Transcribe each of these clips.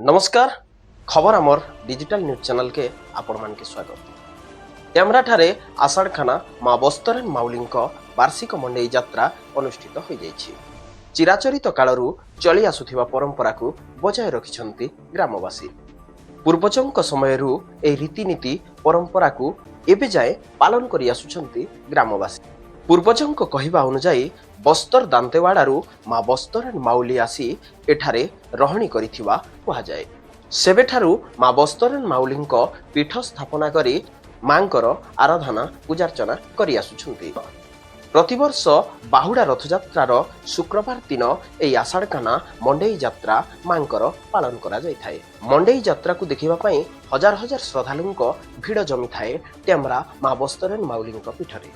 ନମସ୍କାର, ଖବର ଆମର ଡିଜିଟାଲ ନ୍ୟୁଜ୍ ଚ୍ୟାନେଲକେ ଆପଣମାନକେ ସ୍ୱାଗତ। ଟେମରାଠାରେ ଆଷାଢ଼ଖାନା ମା ବସ୍ତରେନ ମାଉଲିଙ୍କ ବାର୍ଷିକ ମଣ୍ଡେଇ ଯାତ୍ରା ଅନୁଷ୍ଠିତ ହୋଇଯାଇଛି। ଚିରାଚରିତ କାଳରୁ ଚଳି ଆସୁଥିବା ପରମ୍ପରାକୁ ବଜାୟ ରଖିଛନ୍ତି ଗ୍ରାମବାସୀ। ପୂର୍ବଜଙ୍କ ସମୟରୁ ଏହି ରୀତିନୀତି ପରମ୍ପରାକୁ ଏବେ ଯାଏଁ ପାଳନ କରି ଆସୁଛନ୍ତି ଗ୍ରାମବାସୀ। ପୂର୍ବଜଙ୍କ କହିବା ଅନୁଯାୟୀ, ବସ୍ତର ଦାନ୍ତେୱାଡ଼ାରୁ ମା ବସ୍ତରେନ ମାଉଲି ଆସି ଏଠାରେ ରହଣି କରିଥିବା କୁହାଯାଏ। ସେବେଠାରୁ ମା ବସ୍ତରେନ ମାଉଲିଙ୍କ ପୀଠ ସ୍ଥାପନା କରି ମାଙ୍କର ଆରାଧନା ପୂଜାର୍ଚ୍ଚନା କରି ଆସୁଛନ୍ତି। ପ୍ରତିବର୍ଷ ବାହୁଡ଼ା ରଥଯାତ୍ରାର ଶୁକ୍ରବାର ଦିନ ଏହି ଆଷାଢ଼କାନା ମଣ୍ଡେଇ ଯାତ୍ରା ମାଙ୍କର ପାଳନ କରାଯାଇଥାଏ। ମଣ୍ଡେଇ ଯାତ୍ରାକୁ ଦେଖିବା ପାଇଁ ହଜାର ହଜାର ଶ୍ରଦ୍ଧାଳୁଙ୍କ ଭିଡ଼ ଜମିଥାଏ ଟେମରା ମା ବସ୍ତରେନ ମାଉଲିଙ୍କ ପୀଠରେ।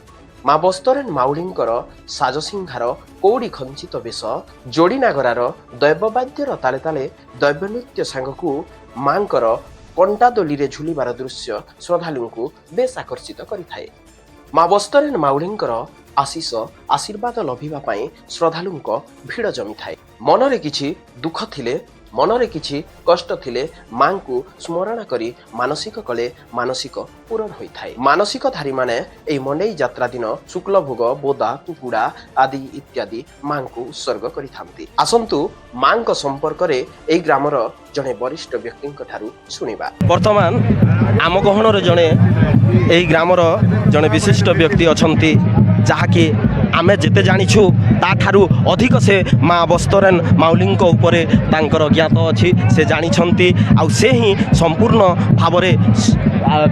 ମା ବସ୍ତରେନ ମାଉଲିଙ୍କର ସାଜସିଂହାର, କଉଡ଼ି ଖଞ୍ଚିତ ବେଶ, ଯୋଡ଼ିନାଗରାର ଦୈବବାଦ୍ୟର ତାଳେ ତାଳେ ଦୈବ୍ୟ ନୃତ୍ୟ ସାଙ୍ଗକୁ ମାଙ୍କର କଣ୍ଟାଦୋଲିରେ ଝୁଲିବାର ଦୃଶ୍ୟ ଶ୍ରଦ୍ଧାଳୁଙ୍କୁ ବେଶ ଆକର୍ଷିତ କରିଥାଏ। ମା ବସ୍ତରେନ ମାଉଲିଙ୍କର ଆଶିଷ ଆଶୀର୍ବାଦ ଲଭିବା ପାଇଁ ଶ୍ରଦ୍ଧାଳୁଙ୍କ ଭିଡ଼ ଜମିଥାଏ। ମନରେ କିଛି ଦୁଃଖ ଥିଲେ, ମନରେ କିଛି କଷ୍ଟ ଥିଲେ, ମାଙ୍କୁ ସ୍ମରଣ କରି ମାନସିକ କଲେ ମାନସିକ ପୂରଣ ହୋଇଥାଏ। ମାନସିକଧାରୀମାନେ ଏହି ମଣ୍ଡେଇ ଯାତ୍ରା ଦିନ ଶୁକ୍ଲ ଭୋଗ, ବୋଦା, କୁକୁଡ଼ା ଆଦି ଇତ୍ୟାଦି ମାଙ୍କୁ ଉତ୍ସର୍ଗ କରିଥାନ୍ତି। ଆସନ୍ତୁ, ମାଙ୍କ ସମ୍ପର୍କରେ ଏହି ଗ୍ରାମର ଜଣେ ବରିଷ୍ଠ ବ୍ୟକ୍ତିଙ୍କ ଠାରୁ ଶୁଣିବା। ବର୍ତ୍ତମାନ ଆମ ଗହଣରେ ଜଣେ ଏହି ଗ୍ରାମର ଜଣେ ବିଶିଷ୍ଟ ବ୍ୟକ୍ତି ଅଛନ୍ତି, ଯାହାକି ଆମେ ଯେତେ ଜାଣିଛୁ ତାଠାରୁ ଅଧିକ ସେ ମା ବସ୍ତରେନ ମାଉଲିଙ୍କ ଉପରେ ତାଙ୍କର ଜ୍ଞାତ ଅଛି। ସେ ଜାଣିଛନ୍ତି ଆଉ ସେ ହିଁ ସମ୍ପୂର୍ଣ୍ଣ ଭାବରେ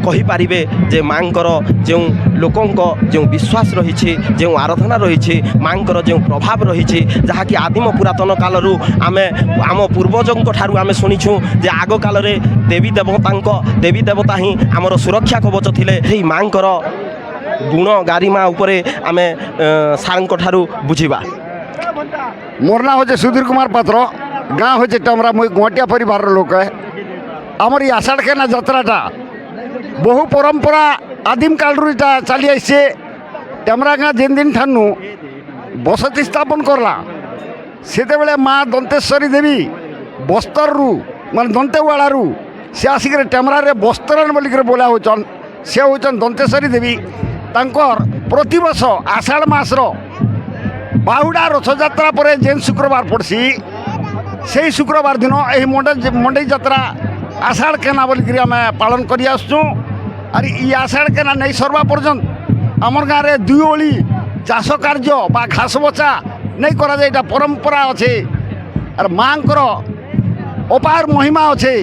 କହିପାରିବେ ଯେ ମାଙ୍କର ଯେଉଁ ଲୋକଙ୍କ ଯେଉଁ ବିଶ୍ୱାସ ରହିଛି, ଯେଉଁ ଆରାଧନା ରହିଛି, ମାଙ୍କର ଯେଉଁ ପ୍ରଭାବ ରହିଛି, ଯାହାକି ଆଦିମ ପୁରାତନ କାଳରୁ ଆମେ ଆମ ପୂର୍ବଜଙ୍କ ଠାରୁ ଆମେ ଶୁଣିଛୁ ଯେ ଆଗ କାଳରେ ଦେବୀ ଦେବତା ହିଁ ଆମର ସୁରକ୍ଷା କବଚ ଥିଲେ। ଏହି ମାଙ୍କର ଗୁଣ ଗାରିମା ଉପରେ ଆମେ ସାର୍ଙ୍କ ଠାରୁ ବୁଝିବା। ମୋର ନାଁ ହେଉଛି ସୁଧୀର କୁମାର ପାତ୍ର, ଗାଁ ହେଉଛି ଟମରା। ମୁଇଁ ଗୁଆଟିଆ ପରିବାରର ଲୋକ। ଆମର ଏଇ ଆଷାଢ଼ଖେନା ଯାତ୍ରାଟା ବହୁ ପରମ୍ପରା, ଆଦିମ କାଳରୁ ଏଇଟା ଚାଲି ଆସିছে। ଟେମରା ଗାଁ ଯେନ୍ ଦିନ ଠାନୁ ବସତି ସ୍ଥାପନ କଲା, ସେତେବେଳେ ମା ଦନ୍ତେଶ୍ୱରୀ ଦେବୀ ବସ୍ତରରୁ, ମାନେ ଦନ୍ତେୱାଡ଼ାରୁ ସେ ଆସିକରି ଟେମରାରେ ବସ୍ତରନ ବୋଲିକରି ବୋଲା ହେଉଛନ୍। ସେ ହେଉଛନ୍ ଦନ୍ତେଶ୍ୱରୀ ଦେବୀ। ତାଙ୍କର ପ୍ରତିବର୍ଷ ଆଷାଢ଼ ମାସର ବାହୁଡ଼ା ରଥଯାତ୍ରା ପରେ ଯେନ୍ ଶୁକ୍ରବାର ପଡ଼୍ସି, ସେଇ ଶୁକ୍ରବାର ଦିନ ଏହି ମଣ୍ଡେଇ ଯାତ୍ରା ଆଷାଢ଼ କେନା ବୋଲିକିରି ଆମେ ପାଳନ କରି ଆସୁଛୁଁ। ଆର୍ ଇ ଆଷାଢ଼ କେନା ନେଇ ସର୍ବା ପର୍ଯ୍ୟନ୍ତ ଆମର ଗାଁରେ ଦୁଇ ଓଳି ଚାଷ କାର୍ଯ୍ୟ ବା ଘାସ ବଛା ନେଇ କରାଯାଏ। ଏଇଟା ପରମ୍ପରା ଅଛେ ଆର୍ ମାଙ୍କର ଅପାର ମହିମା ଅଛେ।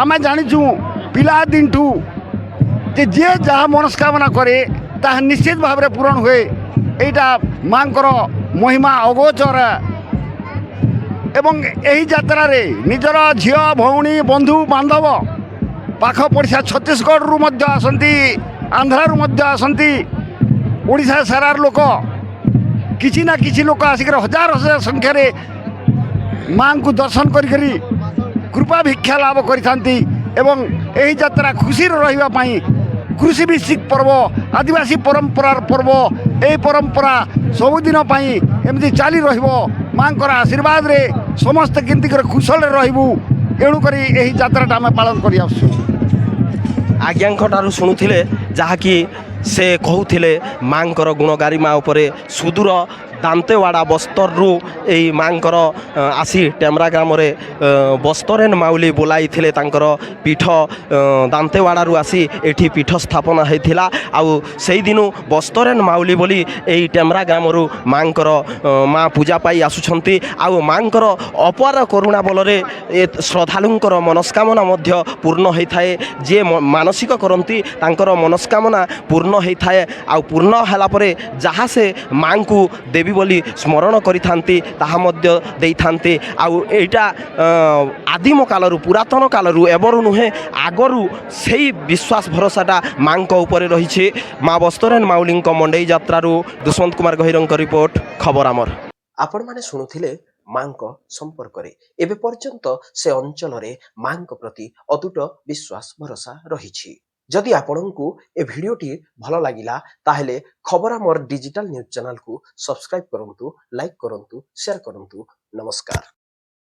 ଆମେ ଜାଣିଛୁଁ ପିଲା ଦିନଠୁ ଯେ ଯିଏ ଯାହା ମନସ୍କାମନା କରେ, ତାହା ନିଶ୍ଚିତ ଭାବରେ ପୂରଣ ହୁଏ। ଏଇଟା ମାଙ୍କର ମହିମା ଅଗୋଚର। ଏବଂ ଏହି ଯାତ୍ରାରେ ନିଜର ଝିଅ, ଭଉଣୀ, ବନ୍ଧୁ ବାନ୍ଧବ, ପାଖ ପଡ଼ିଶା, ଛତିଶଗଡ଼ରୁ ମଧ୍ୟ ଆସନ୍ତି, ଆନ୍ଧ୍ରାରୁ ମଧ୍ୟ ଆସନ୍ତି। ଓଡ଼ିଶା ସାରାର ଲୋକ, କିଛି ନା କିଛି ଲୋକ ଆସିକରି ହଜାର ହଜାର ସଂଖ୍ୟାରେ ମାଙ୍କୁ ଦର୍ଶନ କରିକରି କୃପା ଭିକ୍ଷା ଲାଭ କରିଥାନ୍ତି। ଏବଂ ଏହି ଯାତ୍ରା ଖୁସିରେ ରହିବା ପାଇଁ କୃଷିଭିତ୍ତିକ ପର୍ବ, ଆଦିବାସୀ ପରମ୍ପରାର ପର୍ବ। ଏହି ପରମ୍ପରା ସବୁଦିନ ପାଇଁ ଏମିତି ଚାଲି ରହିବ। ମାଙ୍କର ଆଶୀର୍ବାଦରେ ସମସ୍ତେ କେମିତି କରି କୁଶଳରେ ରହିବୁ, ଏଣୁକରି ଏହି ଯାତ୍ରାଟା ଆମେ ପାଳନ କରି ଆସୁଛୁ। ଆଜ୍ଞାଙ୍କ ଠାରୁ ଶୁଣୁଥିଲେ, ଯାହାକି ସେ କହୁଥିଲେ ମାଙ୍କର ଗୁଣଗାରିମା ଉପରେ। ସୁଦୂର ଦାନ୍ତେୱାଡ଼ା ବସ୍ତରରୁ ଏଇ ମାଙ୍କର ଆସି ଟେମରା ଗ୍ରାମରେ ବସ୍ତରେନ ମାଉଲି ବୋଲାଇଥିଲେ। ତାଙ୍କର ପୀଠ ଦାନ୍ତେୱାଡ଼ାରୁ ଆସି ଏଠି ପୀଠ ସ୍ଥାପନା ହେଇଥିଲା। ଆଉ ସେଇଦିନୁ ବସ୍ତରେନ ମାଉଲି ବୋଲି ଏଇ ଟେମରା ଗ୍ରାମରୁ ମାଙ୍କର ମା ପୂଜା ପାଇ ଆସୁଛନ୍ତି। ଆଉ ମାଙ୍କର ଅପାର କରୁଣା ବଳରେ ଏ ଶ୍ରଦ୍ଧାଳୁଙ୍କର ମନସ୍କାମନା ମଧ୍ୟ ପୂର୍ଣ୍ଣ ହୋଇଥାଏ। ଯିଏ ମାନସିକ କରନ୍ତି, ତାଙ୍କର ମନସ୍କାମନା ପୂର୍ଣ୍ଣ ହୋଇଥାଏ। ଆଉ ପୂର୍ଣ୍ଣ ହେଲା ପରେ ଯାହା ସେ ମାଙ୍କୁ ଦେବୀ ବୋଲି ସ୍ମରଣ କରିଥାନ୍ତି, ତାହା ମଧ୍ୟ ଦେଇଥାନ୍ତି। ଆଉ ଏଇଟା ଆଦିମ କାଳରୁ, ପୁରାତନ କାଳରୁ, ଏବରୁ ନୁହେଁ, ଆଗରୁ ସେଇ ବିଶ୍ୱାସ ଭରସାଟା ମାଙ୍କ ଉପରେ ରହିଛି। ମା ବସ୍ତରେନ ମାଉଲିଙ୍କ ମଣ୍ଡେଇ ଯାତ୍ରାରୁ ଦୁଷ୍ମନ୍ତ କୁମାର ଗହିରଙ୍କ ରିପୋର୍ଟ, ଖବର ଆମର। ଆପଣମାନେ ଶୁଣୁଥିଲେ ମାଙ୍କ ସମ୍ପର୍କରେ। ଏବେ ପର୍ଯ୍ୟନ୍ତ ସେ ଅଞ୍ଚଳରେ ମାଙ୍କ ପ୍ରତି ଅତୁଟ ବିଶ୍ୱାସ ଭରସା ରହିଛି। ଯଦି ଆପଣଙ୍କୁ ଏ ଭିଡ଼ିଓଟି ଭଲ ଲାଗିଲା, ତାହେଲେ ଖବର ଆମର ଡିଜିଟାଲ ନ୍ୟୁଜ୍ ଚ୍ୟାନେଲକୁ ସବସ୍କ୍ରାଇବ କରନ୍ତୁ, ଲାଇକ୍ କରନ୍ତୁ, ସେୟାର କରନ୍ତୁ। ନମସ୍କାର।